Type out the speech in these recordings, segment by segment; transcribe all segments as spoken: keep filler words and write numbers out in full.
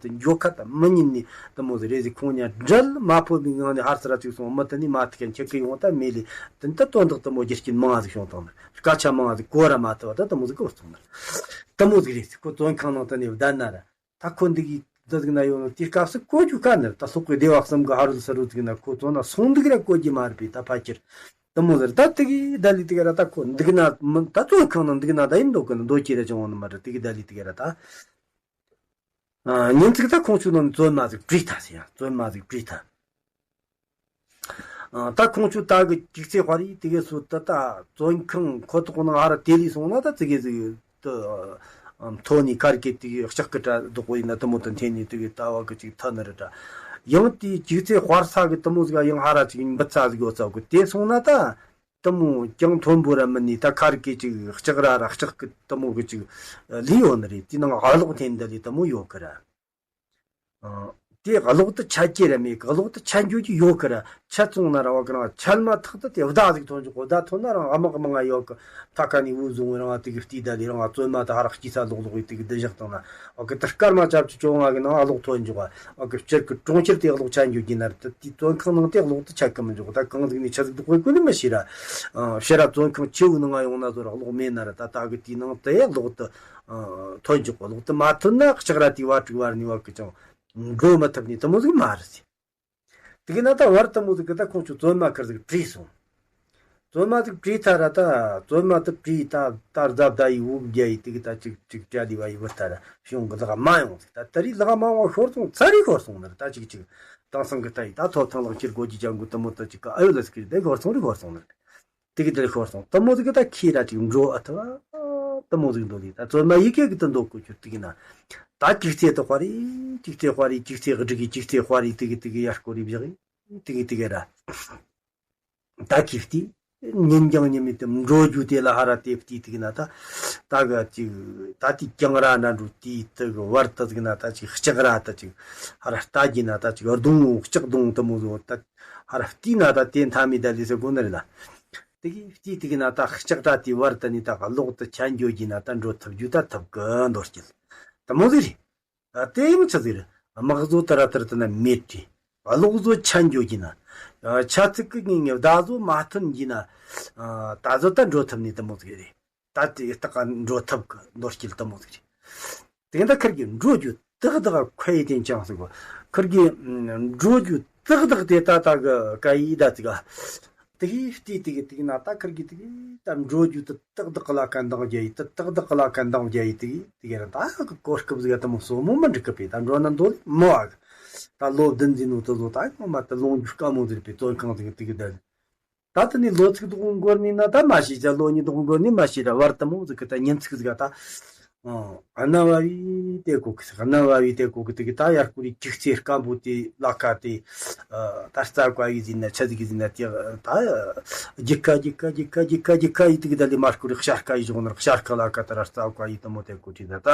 དེ་འགྱོ་ཁ་དང་མི་ཉན་ནི་དེ་མོ་ཟིག་རེད་ཟིག་ཁོང་གཉིས་འབྲལ་མ་ཕོད་པའི་ངང་ནས་ཧར་ཚུར་ར་ཅིག་སོང་མི་དེ་ནི་མ་ཐུག་མཁན་ཁྱེད་ཀྱི་ཡོང་ད་མེད་ལས་དེ་ནི་ད་དོན་དག་དེ་མོ་རྒྱུ་རྐྱེན་མང་ཟིག་བྱུང་བཏང་ནི་སྐད་ཆ་མང་ཟིག་གོ་ར་མ་ཐུབ་བ་ད་དེ་མོ་ཟིག་གོ་སོང་ནི་དེ་མོ་ཟིག་རེད་ཟིག་ཁོ་བཙོན་ཁང་ནང་དེ་ནས་བསྡད་ན་ར་ད་ཁོ་འདི་གི་འདི་ཟིག་ན་ཡོང་ནི་དེ་སྐབས་སུ་གོ་རྒྱུ་ག་ནི་ར་ད་སློབ་གི་སྡེ་བ་གསུམ་གི་ཧ་རུ་ས་རུ་ཟིག་ན་ཁོ་བཙོན་ན་སོང་འདུག་ར་གོ་རྒྱུ་མ་རེད་པས་ད་ཕ་ཁྱེར་དེ་མོ་ཟིག་ར་ད་དེ་གི་ད་ལི་དེ་ག་ར་ད་ཁོ་འདུག་ན་མི་ད་བཙོན་ཁང་ནང་འདུག་ན་ད་ཡིན་མདོག་གི་ནི་མདོ་ཁྱེར་ར་ཅང་འོང་ནི་མ་རེད་དེ་གི་ད་ལི་དེ་ག་ར་ད། ཨ། ཉིན་ཅིག་ད་ཁོང་ཆུ་ནང་བཙོན་མ་ཟིག་བྲིས་ཐལ་ཟེར་ཡ། བཙོན་མ་ཟིག་བྲིས་ཐལ། ཨ། ད་ཁོང་ཆུ་ད་གི་ཅིག་ཚེ་དཔའ་རིས་དེ་གས་སུ་ད་ད་བཙོན་ཁང་ཁོ་ཐོག་ནང་ཧ་ར་དེ་ལས་སོང་ན་ད་ཙི་གེ་ཟིག་ད་ཨ་མཐོ་ནི་ཁར་གི་དེ་གི་ལྕགས་གི་གྲ་རྡོག་པོ་ཡིན་ན་དེ་མོ་དང་འཐེན་ནི་དེ་གི་ད་བ་གི་ཅིག་ཐ་ན་རི་གྲ། ཡང་དེ་ཅིག་ཚེ་དཔའ་ས་གི་དེ་མོ་ཟིག་ཡང་ཧ་ར་ཅིག་འབུད་ས་ཟིག་ཡོད་ས་གི་དེ་སོང་ན་ད། དེ་མོ་ཅང་མཐོན་པོ་ར་མིན་ནི་ད་ཁར་གི་ཅིག་ལྕགས་ར་ར་ལྕགས་གི་དེ་མོ་གི་ཅིག་ལི་ཡོད་ནི་རེད། དེ་ནང་གློག་འཐེན་འདི་ལི་དེ་མོ་ཡོད་གི་ར། ཨ། དེ་གློག་དེ་ཆད་ཀྱི་ར་མེད་གི། གློག་དེ་ཆད་འགྱོ་གི་ཡོད་གི་ར། ཆད་སོང་ན་ར་བ་གི་རང་ཆད་མ་ཐག་ཏུ་དེ་བརྡ་ཟིག་ཐོན་འཇུག་གོ་བརྡ་ཐོན་ན་རང་དམག་མང་ང་ཡོད་གི། ཐ་ཁ་ནས་འུ་བཟུང་བའི་རང་དེ་གི་བལྟས་ད་ལི་རང་བཙོན་མ་དེ་ཧ་ར་སྐྱེས་ས་ལོག་ལོག་ཡི་དེ་གི་བདུད་བཞག་བཏང་ན་བ་གི་དེ་སྐར་མ་བཅུ་བཅུ་བཅོ་ལྔ་གི་ནང་གློག་ཐོན་འཇུག་བ་གི་སྤྱིར་གི་གྲོང་ཁྱེར་དེ་གློག་ཆད་འགྱོ་གི་ན་ར་དེ་དེ་བཙོན་ཁང་ནང་དེ་གློག་དེ་ཆད་གི་མི་འཇུག་ད་གང་ཟིག་ནས་ཆི་ཟིག་འདུག་གོ་གོ་ནི་མི་ཤེས་ར། ཕྱིར་ར་བཙོན་ཁང་ཆེ་བོའི་ནང་ང་ཡོང་ན་ཟོ་ར་གློག་མེད་ན་ར་ད་ད་གི་དེའི་ནང་དེ་གློག་དེ་ཐོན་འཇུག་གོ་གློག་དེ་མ་ཐོན་ན་ལྕགས་ར་དེ་བ་དྲུག་བར་ནས་བ་གི་ཅང་འགྲོ་མི་ཐུབ་ནི་དེ་མོ་ཟིག་མ་རེད་ཟེར། དེ་གི་ན་ད་བར་དེ་མོ་ཟིག་གི་ད་ཁོང་ཚོ་བཙོན་མ་ཁར་ཟིག་བྲིས་སོང་། བཙོན་མ་ཟིག་བྲིས་ཐ་ར་ད་བཙོན་མ་དེ་བྲིས་ད་ད་རྫ་བདའ་ཡི་འུབ་རྒྱ་ཡི་དེ་གི་ད་ཅིག་ཅིག་བྲལ་ལི་བ་ཡི་བུ་ད་ར་གཞུང་གི་ལག་མ་ཡོང་ཟིག་ད་ད་རི་ལག་མ་བ་ཤོར་སོང་ཚ་རི་ཤོར་སོང་ནི་ར་ད་ཅིག་ཅིག་དེང་སང་གི་ད་ཡི་ད་ཐོབ་ཐང་ལག་ཁྱེར་སྒོ་གི་ཅང་གི་དེ་མོ་ད་ཅིག་གི་ཨ་ཡོད་ལ་ཟིག་གི་དེ་ཤོར་སོང་རི་ཤོར་སོང་ནི་ར། དེ་གི་དེར་ཤོར་སོང་། དེ་མོ་ཟིག་གི་ད་ཁྱེད་ར་ཅིག་འགྲོ་ཨ་ཐུབ་ཨ། དེ་མོ་ཟིག་འདོད་ལི་ད་བཙོན་མ་ཡི་གེ་གི་དུ་འདོད་གོ་ཁྱོད་དེ་གི་ན། ད་ཅིག་ཚེ་དེ་དཔའ་རི། ཅིག་ཚེ་དཔའ་རི། ཅིག་ཚེ་སྒྲིག་གི་ཅིག་ཚེ་དཔའ་རི་དེ་གི་དེ་གི་ཡར་སྐོར་རི་བཞག་གི་དེ་གི་དེ་གི་ར། ད་ཁྱེད་དེ་ཉིན་རྒྱང་ཉི་མའི་དེ་འགྲོ་རྒྱུ་དེ་ལ་ཧ་ར་དེ་བལྟས་དེ་གི་ན་ད། ད་གི་ཅིག་ད་དེ་གྱང་ར་འདྲ་འགྲོ་དེ་དེ་གི་བར་དུ་ཟིག་ན་ད་ཅིག་ལྕགས་ར་ད་ཅིག་ཧ་ར་ལྟ་གི་ན་ད་ཅིག་སྡོང་ལྕགས་སྡོང་དེ་མོ་ཟིག་ད་ཧ་ར་བལྟས་ན་ད་དེ་མཐའ་མི་ད་ལི་ཟེར་གོ་ནི་རེད་ལ། དེ་གི་དེ་དེ་གི་ན་ད་ལྕགས་སྒྲ་དེ་བར་དུ་ནི་ད་གློག་དེ་ཆད་འགྱོ་གི་ན་ད་འགྲོ་ཐུབ་རྒྱུ་ད་ཐུབ་གི་འདོད་སྐྱེད། དེ་མོ་ཟིག་རེད། ཨ། དེ་ཡང་ཆི་ཟིག་རེད། དམག་བཟོ་དེ་ར་དེར་དེ་ན་མེད་དེ། གློག་བཟོ་ཆད་འགྱོ་གི་ན། ཨ། ཆ་ཚིག་གི་ངེས་ངེས་བརྡ་བཟོ་མ་ཐོན་གི་ན། ཨ། ད་བཟོ་ད་འགྲོ་ཐུབ་ནི་དེ་མོ་ཟིག་རེད། ད་དེ་ཏག་ག་འགྲོ་ཐུབ་གི་འདོད་སྐྱེད་དེ་མོ་ཟིག་རེད། དེ་འདྲ་ཁིར་གི་འགྲོ་རྒྱུ་ཏག་ཏག་ཁོ་ཡི་དེན་ཅང་ཟིག་གོ། ཁིར་གི་འགྲོ་རྒྱུ་ཏག་ཏག་དེ་ད་ད་གི་ཀ་ཡི་ད་ཙི་ག། དེ་གི་དེ་དེ་གི་དེ་གི་ན་ད་ཁིར་གི་དེ་གི་ད་འགྲོ་རྒྱུ་ད་ཏག་ཏག་གི་ལ་ཀ་འདང་རྒྱ་ཡི་ད་ཏག་ཏག་གི་ལ་ཀ་འདང་རྒྱ་ཡི་དེ་གི་དེ་གི་ར་ད་གི་གོ་སྐབས་ཟིག་ད་མོ་སོ་མོ་མི་འགྲིག་གི་པས་ད་འགྲོ་ན་འདོད་མོ་ཨ་གི། ད་ལོ་བདུན་ཟིན་ནོ་དེ་ཚོ་ད་ངོ་མ་ད་ལོངས་རྒྱུ་དཀའ་མོ་ཟིག་པས་བཙོན་ཁང་ཟིག་དེ་གི་ད། ད་དེ་ནས་ལོ་ཚིགས་དུ་འགོར་ནི་ན་ད་མ་ཤེས་ཅ་ལོ་གཉིས་དུ་འགོར་ནི་མ་ཤེས་ར་བར་དུ་མོ་ཟིག་གི་ད་ཉིན་ཚིགས་ཟིག་ད། ཨ། རྣ་བ་བའི་དེ་གོ་གི་རྣ་བ་བའི་དེ་གོ་གི་དེ་གི་ད་ཡར་སྐོར་རི་ཅིག་ཚེ་སྐམ་པོ་དེ་ལ་ཀ་དེ། ཨ། ད་རྩ་བཀའ་ཡི་ཟིན་ན་ཆ་ཟིག་ཟིན་ན་དེ་ད། རྒྱུ་ཀ་རྒྱུ་ཀ་རྒྱུ་ཀ་རྒྱུ་ཀ་རྒྱུ་ཀ་ཡི་དེ་གི་ད་ལི་མ་སྐོར་རི་ཤར་ཀ་ཡི་བཞག་ན་ཤར་ཀ་ལ་ཀ་ད་ར་རྩ་བཀའ་ཡི་དུ་མོ་དེ་གོ་ཁྲི་ད་ད།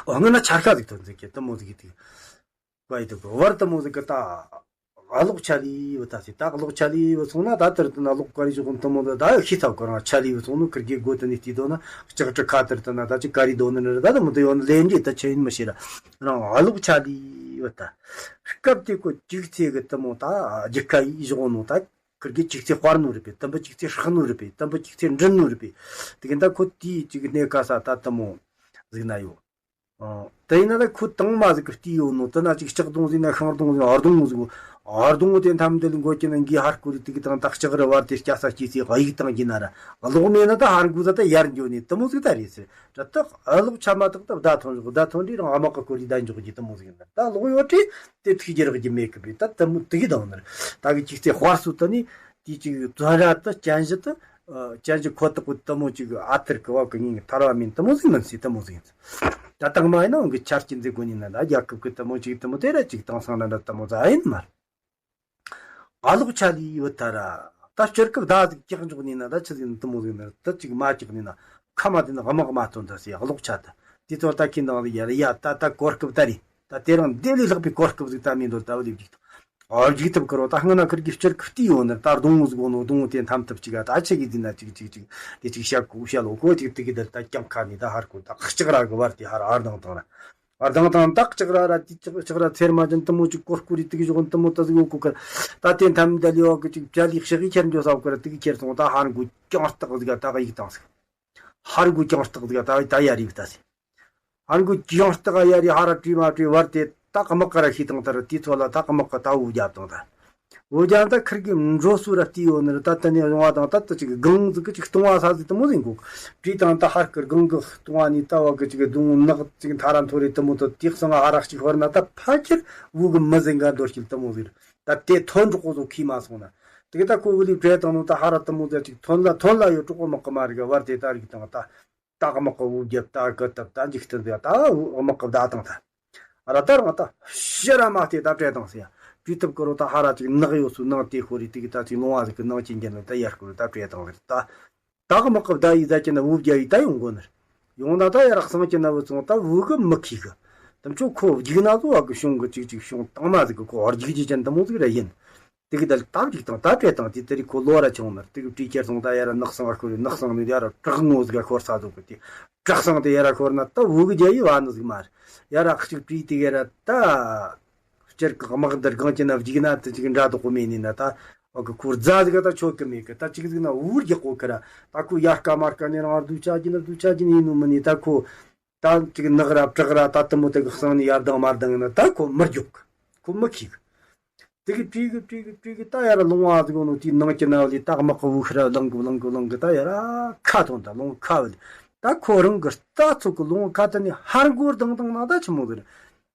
ཨོ་ང་ན་ཆར་ཁ་ཟིག་ཐོན་ཟིག་གི་དུ་མོ་ཟིག་གི་དེ། བཀའ་ཡི་དུ་གོ་བར་དུ་མོ་ཟིག་གི་ད། གློག་ཆ་ལི་བུ་ད་སི་ད་གློག་ཆ་ལི་བུ་སོང་ན་ད་དེར་དུ་ན་གློག་ག་རི་ཞོག་དུ་མོ་ད་ད་ཤི་ཐབས་ག་རང་ཆ་ལི་བུ་སོང་ནོ་ཁིར་གི་སྒོ་དུ་ནི་ལྟི་དོ་ན་ལྕགས་གྲི་ཁ་དེར་དུ་ན་ད་ཅི་ག་རི་དོ་ནི་ནི་ད་དུ་མོ་དུ་ཡོང་ལེན་རི་ད་ཆེ་ཡིན་མི་ཤེས་ར་རང་གློག་ཆ་ལི་བུ་ད། སྐབས་དེ་ཁོ་ཅིག་ཚེ་གི་དུ་མོ་ད་རྒྱུ་ཁ་ཡི་ཞོག་ནོ་ད་ཁིར་གི་ཅིག་ཚེ་དཔར་ནོ་རེད་པས། དུམ་བུ་ཅིག་ཚེ་ཧྲག་ནོ་རེད་པས། དུམ་བུ་ཅིག་ཚེ་འདྲིལ་ནོ་རེད་པས། དེ་གི་ད་ཁོ་དེའི་ཅིག་གནས་ཀ་ས་ད་དུ་མོ་ཟིག་ན་ཡོད། ཨོ། དེ་ཡིན་ན་ད་ཁོ་དང་མ་ཟིག་གི་བལྟས་ཡོད་ནོ་དེ་ན་ཅིག་ལྕགས་སྡོང་ཟིག་ན་ཤིང་སྡོང་ཟིག་ཨར་སྡོང་ཟིག་ཨར་སྡོང་དེ་འཐམ་དེ་ལ་འགོ་ཀྱི་ན་འགའི་ཧར་ཀོ་རི་དེ་གི་དང་ད་ལྕགས་རི་བར་དེ་སྐྱ་ས་སྐྱེས་ཚེ་གཡུག་བཏང་གི་ན་ར་གློག་མེད་ན་ད་ཧར་འགུ་ཟ་ད་ཡར་འགྱོ་ནི་དུ་མོ་ཟིག་ད་རེད་ཟེར། ད་ད་གློག་ཆ་མ་ཐག་ད་བརྡ་ཐོན་རོགས་བརྡ་ཐོན་དུས་རང་དམག་གི་ཀོ་རི་ད་འཇོག་གི་དུ་མོ་ཟིག་ཡིན་ན་ད་གློག་ཡོད་དྲི་དེ་ཐུག་རྒྱུ་རག་རྒྱུ་མེད་གི་པས། ད་དུ་མོ་དུ་གི་དང་ནར་ད་གི་ཅིག་ཚེ་དཔར་སུ་ད་ནི་དེ་ཅིག་བཙོན་ར་ད་ཅན་བཞི་ད། ཅན་གྱི་ཁོ་ཐག་གི་དུ་མོ་ཅིག་ཨ་ཐུར་གི་བ་གི་ངེས་ཐར་བ་མིན་དུ་མོ་ཟིག་མིན་སྲིད་དུ་མོ་ཟིག་ཡིན། ད་དང་མ་ཡིན་ན་འོང་གི་ཆར་གྱི་མཛེས་གོ་ཉིན་ན་ད་རྒྱལ་ཁབ་གི་དུ་མོ་ཅིག་དུ་མོ་དེ་ར་ཅིག་དང་སང་ན་འདྲ་དུ་མོ་ཟ་ཡིན་མ་རེད། ཨ་ལོག་ཆ་ལི་བུ་ཐ་ར་ད་སྤྱིར་སྐབས་ཟླ་ཟིག་ཀྱག་འཇོག་ནི་ན་ད་ཆི་ཟིག་ཡིན་དུ་མོ་ཟིག་ཡིན་ན་ད་ཅིག་མ་ཀྱག་ནི་ན་ཁ་མ་དེ་ན་དམག་མ་ཐོན་ད་སི་ཨ་ལོག་ཆ་ད་དེ་ཚོ་ད་ཁྱི་འདང་ལི་ཡ་ར་ཡ་ད་ད་གོ་སྐབས་ད་རེད། ད་དེ་རིང་འདི་ལས་ལྷག་པའི་གོ་སྐབས་ཟིག་ད་མིན་འདོད་ད་བ་ལེབ་ཅིག་ཨོ་ཇིག་ཐུབ་ཀི་རོ། ད་སྔ་ན་ཁིར་གི་སྤྱིར་ཁི་ཏི་ཡོང་ནི་ད་སྡོང་བོ་ཟིག་ཡོང་ནོ་སྡོང་བོ་དེ་འཐམ་ཐུབ་ཅིག་ཨ་ད་ཆེ་གི་ཟིན་ན་ཅིག་ཅིག་ཅིག་དེ་ཅིག་བཤད་གོ་བཤད་ལོ་གོ་ཅིག་དེ་གི་དེར་ད་རྐྱང་ཁ་ནི་ད་ཧར་གོ་ད་ལྕགས་ར་གི་བར་དེ་ཧར་ཨར་དང་དང་ར་ ཨ་དང་དང་ཏག་ཅག་ར་ར་དེ་ཅག་ཅག་ར་ཚེར་མ་ཅན་དུ་མོ་ཅིག་གོར་ཀུ་རི་དེ་གི་ཞོག་དུ་མོ་ད་ཟིག་ཡོད་གོ་ཀར། ད་དེ་འཐམ་འདི་ལི་ཡོག་གི་ཅིག་བྱ་ལི་ཤག་གི་ཁྱེར་འཇོ་ས་ཀར་དེ་གི་ཁྱེར་སོང་ད་ཧར་གོ་ཀྱང་སྟག་ཟིག་ད་ག་ཡིག་དང་ཟིག་ཧར་གོ་ཀྱང་སྟག་ཟིག་ད་ད་ཡ་རིག་ད་ཟིག་ཧར་གོ་ཀྱང་སྟག་ཡ་རི་ཧ་ར་བྲིས་མ་བྲིས་བར་དེ་ད་དམག་ག་ར་ཤི་དང་ད་ར་དེ་ཚོ་ལ་ད་དམག་ག་ད་འུ་རྒྱབ་དང་ད། འོ་ཀྱང་ད་ཁིར་གི་འགྲོ་སུ་ར་བལྟས་ཡོད་ནི་ར་ད་ད་ནི་རུང་བ་དང་ད་ད་ཅིག་སྒང་ཟིག་གི་ཅིག་སྟོང་བ་ས་ཟིག་དུ་མོ་ཟིག་གོ། བྲིས་དང་ད་ཧར་ཀི་སྒང་གི་སྟོང་བ་ནི་ད་བ་གི་ཅིག་སྡོང་ནག་ཅིག་མཐའ་ར་མཐོ་རེ་དུ་མོ་དུ་དེ་གསང་ཧ་རག་ཅིག་ཧོར་ན་ད་ཕ་ཁྱེར་བུ་གི་མི་ཟིག་འགའ་འདོར་སྐྱིལ་དུ་མོ་ཟིག་ར་ད་དེ་ཐོན་འགྲོ་གོ་ཟོ་ཁི་མ་སོང་ན། དེ་གི་ད་ཁོ་བུ་ལི་བྲེ་དང་ནོ་ད་ཧ་ར་དུ་མོ་ཟིག་ཅིག་ཐོན་ལ་ཐོན་ལ་ཡོད་གྲོགས་གོ་མག་གི་མ་རིག་བར་དེ་ད་རིག་དང་ད། ད་དམག་གི་འུ་རྒྱབ་ད་གི་ཐབ་ད་འཇིག་རྟེན་ཟེར་ད་དམག་གི་བདའ་དང་ད། ཨ་ར་ད་རང་ད་ཕྱི་ར་མ་སྟེ་ད་བྲེ་དང་ཟེར། བྲིས་ཐབས་ཀི་རོ་ད་ཧ་ར་ཅིག་ནག་ཡོད་སུ་ནང་དེ་ཤོར་རི་དེ་གི་ད་ཅིག་ལོང་བ་ཟིག་གི་ནང་ཅིག་འགྱེལ་ནི་ད་ཡར་སྐོར་ད་བྲེ་དང་ཟེར་ད། ད་དམག་གི་བདའ་ཡི་ཟ་ཅི་ན་འུ་རྒྱ་ཡི་ད་ཡོང་གོ་ནི། ཡོང་ན་ད་ཡར་གསང་ཅི་ན་བུ་ཚོང་ད་བུ་གི་མི་ཁི་གི། དམ་ཆོ་ཁོ་རྒྱུག་ན་ཚོ་བ་གི་གཞུང་གི་ཅིག་ཅིག་གཞུང་དང་མ་ཟིག་གི་ཁོ་རྒྱུག་རྒྱུ་ཅན་དུ་མོ་ཟིག་ར་ཡིན། དེ་གི་ད་ལྟ་བ་ཅིག་དང་ད་བྲེ་དང་དེ་དེ་རིགས་ཁོ་ལོ་ར་ཆུང་ནར་དེ་གི་བྲིས་ཁྱེར་སོང་ད་ཡ་ར་ནག་སང་ཨ་ཁོ་རེ་ནག་སང་ནི་ཡ་ར་བྲག་ངོ་ཟིག་ག་ཤོར་ས་ཟོ་གི་དེ་བྲག་སང་དེ་ཡ་ར་ཤོར་ན་ད་བུ་གི་རྒྱ་ཡི་བ་ནི་ཟིག་མ་རེད། ཡ་ར་གཅིག་བྲིས་དེ་གི་ར་ད་སྤྱིར་གི་དམག་འདིར་གང་ཅི་ན་བརྒྱུག་ན་དེ་ཅིག་འདྲ་དོ་གོ་མེད་ནི་ན་ད་ཨོ་གི་ཁོ་རྫ་ཟིག་ག་ད་ཆོད་གི་མེད་གི་ད་ཅིག་ཟིག་ན་འུར་རྒྱག་གོ་གི་ར་ད་ཁོ་ཡ་སྐ་མ་སྐ་ནི་རང་རྡུ་ཆ་གི་ན་རྡུ་ཆ་གི་ནི་ཡིན་ནོ་མི་ནི་ད་ཁོ། ད་ཅིག་ནག་ར་བྲག་ར་ད་དུ་མོ་དེ་གི་གསང་ནི་ཡར་ལྡང་མར་ལྡང་ཡིན་ན་ད་ཁོ་མི་རྒྱུག་ཁོ་མི་ཁིག་དེ་གི་བྲིས་གི་བྲིས་གི་བྲིས་གི་ད་ཡར་ལོང་བ་ཟིག་ནོ་དེའི་ནང་གི་ན་ལི་ད་དམག་གི་འུ་ཤི་ར་ལང་གི་ལང་གི་ལང་གི་ད་ཡར་ཁ་ཐོན་ད་ལོང་ཁ་བ་ལི་ད་ཁོ་རང་གི་རྟ་ཚོ་གི་ལོང་ཁ་ད་ནི་ཧར་མགོ་ལྡང་ལྡང་ན་ད་ཆི་མོ་ཟིག་རེད།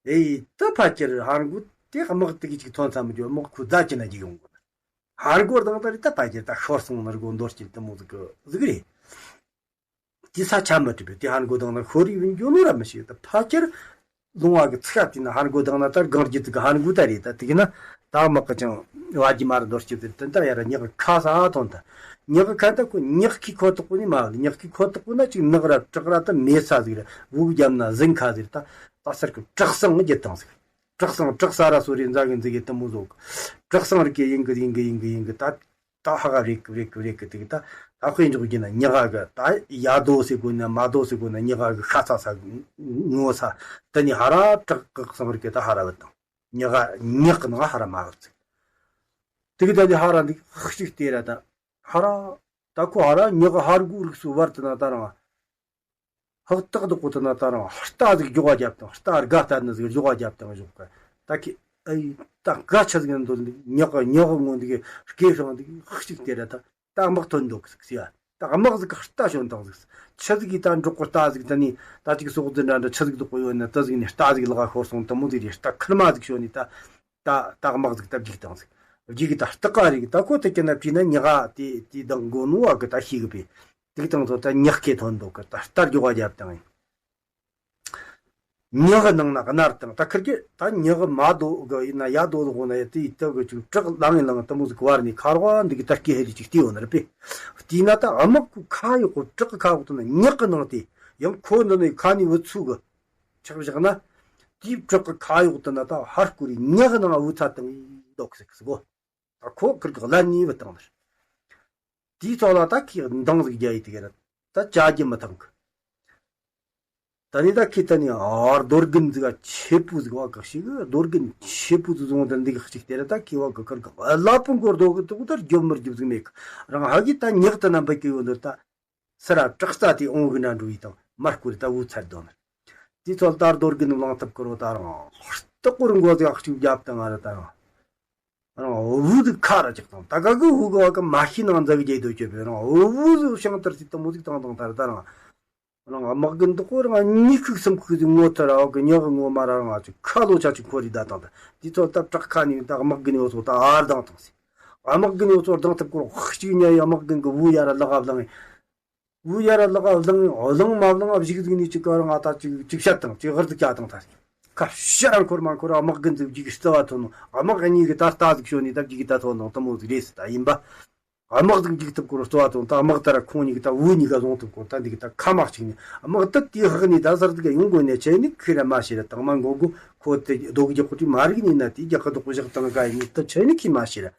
ཨེ་ད་ཕ་ཁྱེར་ཧར་མགོ་དེ་དམག་དེ་གི་ཅིག་ཐོན་ས་མི་འཇོ་དམག་ཁོ་རྫ་ཅི་ན་གི་ཡོང་གོ་ཧར་མགོ་ལྡང་ད་རི་ད་ཕ་ཁྱེར་ད་ཤོར་སོང་ནི་རི་མགོ་འདོར་སྐྱིལ་དུ་མོ་ཟིག་གི་ཟིག་རེད། དེ་ས་ཆ་མི་གྲུབ་པས་དེ་ཧར་མགོ་དང་ན་ཤོར་རིགས་བིན་རྒྱུ་ནོ་ར་མི་ཤེས་ད་ཕ་ཁྱེར། ལུང་བ་གི་ཚིག་དེ་ན་ཧར་མགོ་དང་ན་ད་སྒང་རྒྱུ་དུ་གི་ཧར་མགོ་ད་རེད་ད་དེ་གི་ན་ད་དམག་གི་ཅང་བ་རྒྱུ་མ་ར་འདོར་སྐྱིད་དེ་དེ་ད་ཡ་ར་ཉག་གི་ཁ་ས་ཐོན་ད་ཉག་གི་ཁ་ད་ཁོ་ཉག་གི་ཁོ་ཐག་པོ་ནི་མ་བ་ཉག་གི་ཁོ་ཐག་པོ་ན་ཅིག་ནག་ར་བྲག་ར་ད་མེ་ས་ཟིག་ར་བུག་རྒྱབ་ན་ཟིང་ཁ་ཟིག་ར་ད་ད་སར་གི་བྲག་སང་རྒྱུ་དང་ཟིག་བྲག་སང་བྲག་ས་ར་སོ་རེ་འཛའ་གི་འཛི་གི་དུ་མོ་ཟོག་བྲག་སང་རིག་གི་ཡིན་གི་ཡིན་གི་ཡིན་གི་ཡིན་གི་ད། ད་ཧ་ག་རེད་གི་རེད་གི་རེད་གི་དེ་གི་ད་ད་དཔེ་འཇོག་རྒྱུ་ན་ཉི་ཧ་གི་ད་ཡ་རྡོ་ཟེར་དགོས་ན་མ་རྡོ་ཟེར་དགོས་ན་ཉི་ཧ་གི་ཤ་ཚ་ས་ངོ་ས་དེ་ནི་ཧ་ར་བྲག་གི་གསང་རིག་གི་ད་ཧ་ར་བུད་དང་ཉི་ཧ་ཉག་གི་ནང་ཧ་ར་མ་བུད་ཟིག་དེ་གི་ད་ནི་ཧ་ར་འདི་གཅིག་དེ་ར་ད་ཧ་ར་ད་ཁོ་ཧ་ར་ཉག་གི་ཧར་གུ་རིགས་སུ་བར་དུ་ན་ད་རང་། ཧག་ཏག་ཏག་གོ་ཐུབ་ན་ད་རང་རྟ་ཟིག་རྒྱུག་བ་རྒྱབ་དང་རྟ་དགའ་ལྟ་ནི་ཟིག་རྒྱུག་བ་རྒྱབ་དང་བཞོག་ག་ད་ཁི་ཨེ་ད་དགའ་ཆ་ཟིག་འདོད་ནི་ཉག་ག་ཉག་ག་ངོ་འདི་གི་སྐེ་ཤང་འདི་གི་ཧག་ཅིག་དེ་ར་ད་ད་དམག་ཐོན་འདུག་ཟིག་ཟེར་ཡ་ད་དམག་ཟིག་གི་རྟ་ཞོན་དང་ཟིག་ཆི་ཟིག་གི་ད་འབྲོག་གི་རྟ་ཟིག་ད་ནི་ད་ཅིག་སོག་རྫི་འདྲ་འདྲ་ཆི་ཟིག་འདུག་གོ་ཡོད་ན་ད་ཟིག་ནི་རྟ་ཟིག་ལག་ཤོར་སོང་ད་མོ་ཟིག་རེད་རྟ་ཁུར་མ་ཟིག་ཞོན་ནི་ད། ད་ད་དམག་ཟིག་ད་བརྒྱུགས་བཏང་ཟིག་བརྒྱུགས་གི་ད་རྟགས་ཀ་རིག་ད་ཁོ་ཐད་ཀྱི་ན་བྲིས་ན་ཉི་ཧ་དེ་དེ་དང་མགོ་ནུ་བ་གི་ད་ཤེས་གི་པས། དེ་དང་ཚོ་ད་ཉག་གེ་ཐོན་འདུག་གི་ད་རྟ་རྒྱུག་བ་རྒྱབ་བཏང་ཡིན། ཉག་གི་ནང་ན་གནར་དང་ད་ཁིར་གི་ད་ཉག་གི་མ་རྡོ་གི་ཡིན་ན་ཡ་རྡོ་ལོག་ན་ཡ་དེ་ཡི་ད་གི་ཅིག་བྲག་ལང་ལང་དུ་མོ་ཟིག་བར་ནས་ཁ་རོག་འདི་གི་ད་སྐེ་ཧེ་རི་ཅིག་བལྟས་ཡོད་ན་རེད་པས། བལྟས་ན་ད་དམག་གི་ཁ་ཡོག་གི་བྲག་གི་ཁ་འོག་ཏུ་ན་ཉག་གི་ནང་དེ་ཡང་ཁོ་འདི་ནས་ཁ་ནས་བུད་ཚུགས་གི་ཆགས་བཞག་ན། དེའི་བྲག་གི་ཁ་གཡོག་ཏུ་ན་ད་ཧར་སྐོར་རི་ཉག་ནང་འུ་ཚ་དང་ཡི་འདོག་ཟིག་ཟིག་གོ། ད་ཁོ་ཁིར་གི་ཀླད་ནི་བུད་བཏང་ནི་རེད། དེའི་ཚོགས་ལ་ད་ཁི་འདང་ཟིག་རྒྱ་ཡི་དེ་ག་ར་ད་བྱ་རྒྱུ་མི་ཐང་གི། ད་ནི་ད་ཁི་ད་ནི་ཨ་རྡོ་རྒན་ཟིག་ག་ཆེ་པོ་ཟིག་བ་གི་ཞིག་རྡོ་རྒན་ཆེ་པོ་ཟིག་བཟུང་དེ་འདི་གི་གཅིག་དེ་ར་ད་ཁི་བ་གི་ཁིར་གི་ཀླད་པོ་མགོ་རྡོ་གི་དུ་ད་རྒྱོབ་མི་རྒྱོབ་ཟིག་མེད་གི། རང་ཧ་གི་ད་ཉག་ཏུ་ན་འབུད་གི་ཡོད་འདི་ད། སི་ར་བྲག་རྩ་དེ་འོང་གི་འདྲ་འགྲོ་ཡི་དང་མར་བསྐོར་ད་འུ་ཚར་དོ་ནི། དེ་ཚོ་ལྟར་རྡོ་རྒན་བླངས་ཐབས་ཀི་རོ་ད་རང་རྟག་པོར་མགོ་ཚིག་གཅིག་རྒྱབ་དང་ང་ར་ད་རང་། རང་འུ་ཟིག་ཁ་ར་ཅིག་དང་ད་ག་གི་འུ་གི་བ་གི་མ་ཤི་ནང་འཛག་རྒྱས་དོ་ཅོ་བས་རང་འུ་ཟིག་ཤང་ལྟར་ཅིག་དང་མོ་ཟིག་དང་དང་ད་ར་ད་རང་། རང་དམག་རྒན་དག་པོ་རང་གཉིད་ཁུག་སེམས་ཁུག་ཟིག་ངོ་ཐར་ར་བ་གི་ཉག་གི་ངོ་མ་ར་རང་ཅིག་ཁ་ལོ་ཆ་ཅིག་འཁོར་རི་ད་དང་ད་དེ་ཚོ་ད་བྲག་ཁ་ནས་ད་དམག་རྒན་ཡོད་སོ་ད་ཨར་དང་དང་ཟིག་དམག་རྒན་ཡོད་སོ་ལྡང་ཐུབ་ཀོ་ར་ཧ་ཅིག་ཉ་ཡི་དམག་རྒན་གི་བུ་ཡ་ར་ལག་བླངས། བུ་ཡ་ར་ལག་བླངས་བླངས་མ་བླངས་བཞུགས་ཟིག་ནས་ཅིག་ག་རང་ཨ་ད་ཅིག་ཅིག་བཤད་དང་ཅིག་ཧར་དུ་བཀྱག་དང་ད་ཁ་ཤ་ར་འཁོར་མ་འཁོར་དམག་རྒན་ཟིག་བརྒྱུགས་རྩི་བ་ཐོན་ནོ་དམག་གཉིས་ཀྱི་ད་རྟ་ཟིག་ཤོད་ནས་ད་བརྒྱུགས་ད་ཐོན་ནོ་དུ་མོ་ཟིག་རེད་ཟེར་ད་ཡིན་པ། དམག་ཟིག་བརྒྱུགས་ཐུབ་ཀོ་ར་རྩི་བ་ཐོན་ད་དམག་ད་ར་ཁོང་གཉིས་ཀྱི་ད་བུ་གཉིས་ཀ་བཟུང་ཐུབ་ཀོ་ད་འདི་གི་ད་ཁ་མ་གཅིག་ནས་དམག་ད་དེ་ཧག་ནས་ད་ཟར་ཟིག་ག་ཡོང་དགོས་ནས་ཆེ་ནི་ཁི་ར་མ་ཤེས་ར་དང་མ་མགོ་མགོ་ཁོ་དེ་རྡོ་གི་རྒྱག་ཁོ་དེ་མ་རིག་ནས་ན་དེ་རྒྱག་ཁ་དོ་ཁོ་བཞག་དང་ག་ཡིན་ད་ཆེ་ནི་ཁི་མ་ཤེས་ར།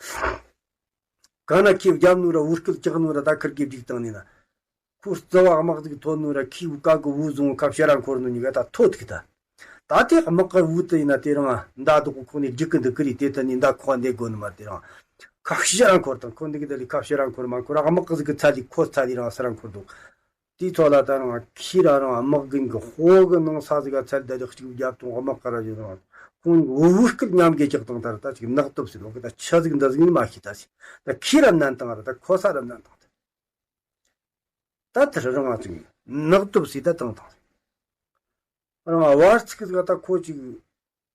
གང་ན་ཁྱི་རྒྱབ་ནོ་ར་འུར་སྐད་བཀྱག་ནོ་ར་ད་ཁིར་གི་བསྒྲིགས་བཏང་ནི་ན། ཁོ་རྩི་བ་དམག་ཟིག་ཐོན་ནོ་ར་ཁྱི་བུ་ཀ་གི་བུ་བཟུང་ཁ་ཕྱི་ར་འཁོར་ནོ་གཉིས་ཀ་ད་ཐོ་ཐིག་ད། ད་དེ་དམག་གི་བུ་དེ་ཡིན་ན་དེ་རིང་མདའ་སྡུག་གི་ཁོ་ནས་རྒྱུག་གི་འདུག་གི་རེད། དེ་ད་ནི་མདའ་ཁོ་འདེད་དགོས་ནི་མ་རེད། དེ་རིང་ཁ་ཤས་རང་འཁོར་དང་། ཁོ་འདི་གི་ད་ལི་ཁ་ཤས་རང་འཁོར་མ་འཁོར། དམག་གི་ཟིག་གི་ཚ་ལི་ཁོ་ཚ་ལི་རང་ས་རང་འཁོར་འདུག། དེའི་ཚོ་ལ་ད་རང་ཁྱི་ར་རང་དམག་རྒན་གི་ཧོ་གི་ནང་ས་ཟིག་ག་ཚལ་ད་ལི་གཅིག་བརྒྱབ་དང་། དམག་ག་ར་ཡོད་རང་ཁོང་གི་བུ་སྐད་མཉམ་གི་རྒྱག་དང་། ད་ར་ད་ཅིག་ནག་སྟོབས་ཟིག་ལོག་གི་ད་ཆ་ཟིག་འདི་ཟིག་ནི་མ་ཤེས། ད་ཟིག་ད་ཁྱི་ར་མནན་དང་། ར་ད་ཁོ་ས་ར་མནན་དང་། ད་དེ་རང་ང་ཅིག་ནག་སྟོབས་ཟིག་ད་དང་དང་། རང་བར་ཚིག་ཟིག་ད་ཁོ་ཅིག་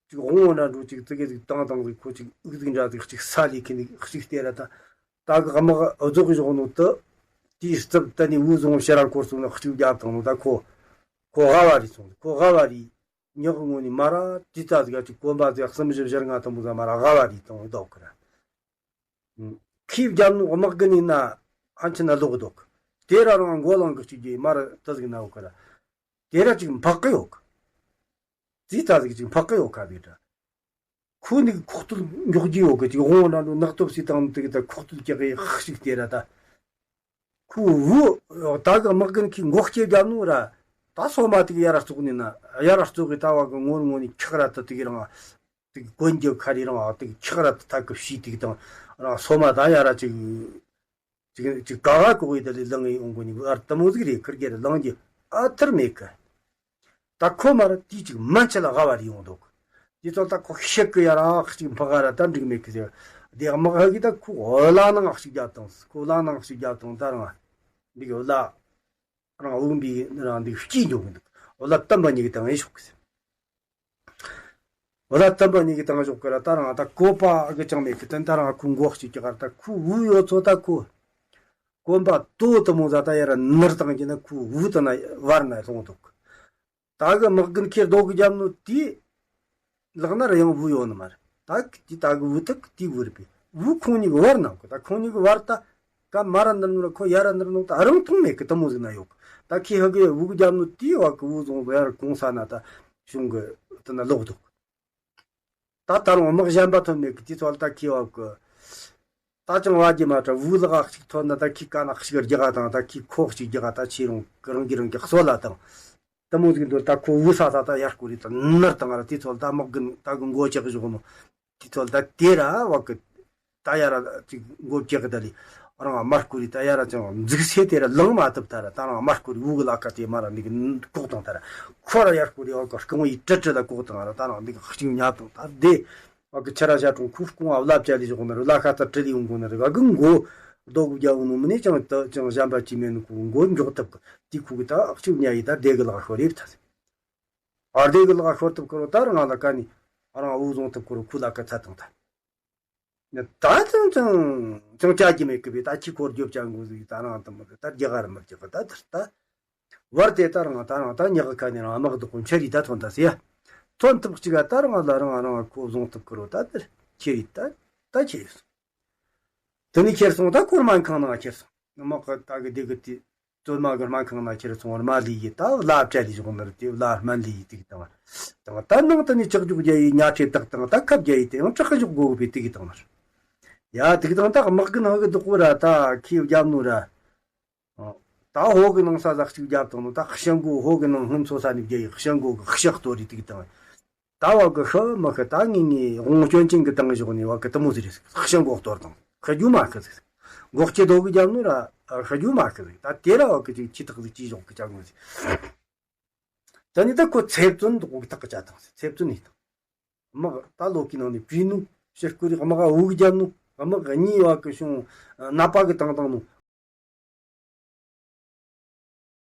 ཅིག་དབང་བོ་འདྲ་འགྲོ། ཅིག་ཙི་གེ་ཟིག་བཏང་བཏང་ཟིག་ཁོ་ཅིག་དབུགས་ཟིག་འདྲ་ཟིག་ཅིག་ས་ལི་ཁི་ནི་ཅིག་སྟེ་ར་ད། ད་གི་དམག་རྫོགས་གི་བཞག་ནོ་དུ། དེའི་རྩིབ་ད་ནི་བུ་བཟང་ཕྱི་ར་འཁོར་སོང་ན་གཅིག་བརྒྱབ་བཏང་ནོ་ད་ཁོ། ཁོ་ཧ་བ་རི་སོང་། ཁོ་ཧ་བ་རི་ཉག་གི་ངོ་ནི་མ་ར་དེ་ད་ཟིག་ཅིག་གོམ་པ་ཟིག་གསུམ་བཞི་བཞི་ལྔ་དང་པོ་ཟ་མ་ར་ཧ་བ་རི་དང་བདོག་གི་ར། ཁོས་བརྒྱབ་ནོ་དམག་རྒན་ཡིན་ན་ཧན་ཆི་ན་ལོག་གི་འདུག། དེ་ར་རང་མགོ་ལང་གི་གཅིག་གི་མ་ར་ད་ཟིག་ན་འོ་གི་ར། དེ་ར་ཅིག་འཕག་གི་ཡོད་གི། ཙི་ཙ་ཟིག་ཅིག་འཕག་གི་ཡོད་ཁ་ཟིག་ད། ཁོ་ནི་ཁོག་སྟོད་མགྱོགས་རྒྱུ་ཡོད་གི། ཅིག་དབང་ན་འགྲོ་ནག་སྟོབས་སི་དང་དེ་གི་ད་ཁོག་སྟོད་ཀྱི་གི་ཤིག་དེ་ར་ད། ཁོ་བུ་ད་གི་དམག་རྒན་ཁོས་མགོ་སྐྱེ་བརྒྱབ་ནོ་ར། ད་སོ་མ་དེ་གི་ཡ་ར་བཙོག་ནི་ན་ཡ་ར་བཙོག་གི་ད་བ་གི་ངོ་ངོ་ནི་ཁྱག་ར་ད་དེ་གི་རང་དེ་གི་གོན་རྒྱུ་ཁ་རི་རང་དེ་གི་ཁྱག་ར་ད་ཐག་གི་ཤི་དེ་གི་དང་རང་སོ་མ་ད་ཡ་ར་ཅིག་ཅིག་ཅིག་ག་ག་གོ་གི་ད་ལི་ལང་ཡོང་གོ་ནི་ཨར་ད་མོ་ཟིག་རེད། ཁིར་གེ་ར་ལང་རྒྱུ་ཨ་ཐར་མེད་གི། ད་ཁོ་མ་ར་དེ་ཅིག་མན་ཆད་ལ་ཧ་བ་རི་ཡོང་འདུག། དེ་ཚོ་ད་ཁོ་ཤེད་གི་ཡ་ར་ཅིག་འཕག་ག་ར་ད་འགྲིག་མེད་གི་ཟེར། དེ་དམག་ཧ་གི་ད་ཁོ་བླ་ནང་ཞིག་རྒྱབ་དང་། ཁོ་བླ་ནང་ཞིག་རྒྱབ་དང་། ད་རང་འདི་གི་བླ་རང་བུམ་པའི་རང་འདི་སྐྱིད་འཇོག་གི་འདུག། བླ་བསྟན་པ་ཉིད་ཀྱི་དང་ཨེ་ཤོག་གི་ཟེར། བླ་བསྟན་པ་ཉིད་ཀྱི་དང་ཞོག་གི་ར། ད་རང་ད་གོ་པ་གི་ཅང་མེད་གི། ད་ད་རང་ཁོ་མགོ་གཅིག་གི་གར་ད་ཁོ་བུ་ཡོད་ཚོ་ད་ཁོ་གོམ་པ་དོ་དུ་མོ་ཟ་ད་ཡ་ར་ནར་བཏང་གི་ན་ཁོ་བུ་ད་ན་བར་ན་ལྷུང་འདུག། ད་གི་དམག་རྒན་ཁེར་རྡོ་གི་རྒྱབ་ནོ་དེ་ལག་ན་ར་ཡང་བུ་ཡོད་ནི་མ་རེད། ད་གི་དེ་ད་གི་བུ་ཐག་དེ་བུ་རེད་པས། བུ་ཁོང་གཉིས་གི་བར་ན་གི། ད་ཁོང་གཉིས་གི་བར་ད་ག་མ་ར་ནར་ནོ་ར་ཁོ་ཡ་ར་ནར་ནོ་ད་རང་མཐོང་མེད་གི། དུ་མོ་ཟིག་ན་ཡོད་གི། ད་ཁི་ཧ་གི་བུ་གི་རྒྱབ་ནོ་དེ་བ་གི་བུ་བཟུང་ཡ་ར་གོང་ས་ན་ད་གཞུང་གི་དེ་ན་ལོག་འདུག། ད་ད་རུང་དམག་གཞན་པ་ཐོན་མེད་གི། དེ་ཚོ་ལ་ད་ཁི་བ་གི་ད་ཅང་བ་རྒྱུ་མ་ད་བུ་ལག་ཅིག་ཐོན་ན་ད་ཁི་ཀ་ན་ཞིག་རྒྱག་དང་། ད་ཁི་ཁོག་ཅིག་རྒྱག་ད་ཆེ་རུང་གི་རང་གི་རང་གི་གསོ་ལ་དང་། དུ་མོ་ཟིག་འདུག། ད་ཁོ་བུ་ས་ས་ད་ཡར་སྐོར་རེ་ད་ནར་དང་ང་ར་དེ་ཚོ་ལ་ད་དམག་རྒན་ད་གི་མགོ་ལྕགས་བཞག་ནོ། དེ་ཚོ་ལ་ད་དེ་ར་བ་གི་ད་ཡ་ར་ཅིག་མགོ་ལྕགས་གི་ད་ལི་རང་མར་སྐོར་རེ་ད་ཡ་ར་ཅང་འཛུགས་སེ་དེ་ར་ལང་མ་ཐུབ། ད་ར་ད་རང་མར་སྐོར་རེ་བུ་གི་ལ་ཀ་དེ་མ་ར་འདི་གི་ལྐོག་དང་། ད་ར་ཁོ་ར་ཡར་སྐོར་རེ་བ་གི་རྐང་བའི་ཀྲི་ཀྲི་ལ་ལྐོག་དང་། ང་ར་ད་རང་འདི་གི་ཤིང་ཉག་དང་། ད་དེ་བ་གི་ཆ་ར་ཞག་གྲོང་ཁུ་རྐང་བ་བླ་བཅའ་ལི་བཞག་ནི་རེད། ལ་ཁ་ད་ཀྲི་ལི་ཡོང་གོ་ནི་རེད། བ་གི་མགོ་རྡོ་གི་རྒྱ་བོ་ནོ་མི་ནི་ཅང་ད་ཅང་གཞན་པ་ཅི་མེད་ནི་ཁོ་མགོ་འཇོག་ཐུབ་གི། དེ་ཁུ་གི་ད་ཨག་ཆུ་ཉ་ཡི་ད་སྡེ་གི་ལག་ཤོར་རེ་ད། ཨར་སྡེ་གི་ལག་ཤོར་ཐུབ་ཁུ་རོ། ད་རང་ལ་ཀ་ནི་རང་བུ་བཟུང་ཐུབ་ཁུ་རོ། ཁུ་ལ་ཀ་ཚ་དང་ད། ད་ཅང་ཅང་ཅང་ཅ་གི་མེད་གི་བས། ད་ཁྱི་ཁོར་རྒྱོབ་ཅང་དགོས་ཟིག། ད་རང་ད་མ་ད་རྒྱ་གར་མི་རྒྱ་གི་ད་དར་ད། བར་དེ་ད་རང་ད་རང་ད་ཉག་གི་ཁ་ནས་རང་དམག་བདག་པོ་འཆི་རི་ད་ཐོན་ད་ཟེ་ཡ། ཐོན་ཐུབ་གཅིག་ག་ད་རང་ལ་རང་རང་ཁོ་བཟུང་ཐུབ་ཁུ་རོ། ད་དར་ཁྱེར་རི་ད་ད་ཁྱེར་རི་སོང་། དེ་ནས་ཁྱེར་སོང་། ད་ཁོ་སྨན་ཁང་ནང་ཁྱེར་སོང་། དམག་གི་ད་གི་སྡེ་གི་དེ་བཙོན་མ་གི་སྨན་ཁང་ནང་ཁྱེར་སོང་། རྨ་ལི་ཡི་ད་བླ་བཅའ་ལི་བཞག་ནི་རེད། དེ་བླ་སྨན་ལི་ཡི་དེ་གི་དང་། དང་ད་ནང་དུ་ནི་ལྕགས་སྒྱུག་རྒྱ་ཡི་ཉ་ཁྲེ་དག་དང་། ད་ཁབ་རྒྱ་ཡི་དེ་ཡང་བྲག་གི་བཞག་དགོས་གི་བས། དེ་གི་དང་ནར་ཡ་དེ་གི་དང་། ད་དམག་གི་ནང་གི་བདག་པོ་ར་ད་ཁྱི་རྒྱབ་ནོ་ར། ད་ཧོ་གི་ནང་ས་ཟག་ཅིག་རྒྱབ་དང་ནོ། ད་ཤང་གོ་ཧོ་གི་ནང་སྔོན་ཚོ་ས་ནས་རྒྱ་ཡི་ཤང་གོ་གི་ཤག་གཏོར་རི་དེ་གི་དང་། ད་བ་གི་ཤ་མ་ཤ་ད་ངེས་ངེས་དབང་སྐྱོན་ཅན་གི་དང་བཞག་ནས་བ་གི་དུ་མོ་ཟེར་རེད། ཤ་མགོ་གཏོར་དང་ཤ་རྒྱུ་མ་ཤི་ཟེར། མགོ་སྐྱེ་རྡོ་གི་རྒྱབ་ནོ་ར་ཤ་རྒྱུ་མ་ཤི་ཟེར། ད་དེ་ར་བ་གི་ཅིག་ཁྱི་ཐག་ཟིག་ཅི་བཞག་གི་ཅག་ངོ་ཟེར། ད་ནི་ད་ཁོ་ཚེ་བཙོན་འདུག་གི་ཐག་གི་ཅག་དང་ཚེ་བཙོན་ནི་དང་། དམག་ད་ལོ་གི་ནང་ནས་བྲིས་ནོ། ཕྱིར་སྐུ་རིག་དམག་འུ་གི་རྒྱབ་ནོ། དམག་གཉིས་བ་གི་བྱུང་ནད་པ་གི་དང་དང་ནོ།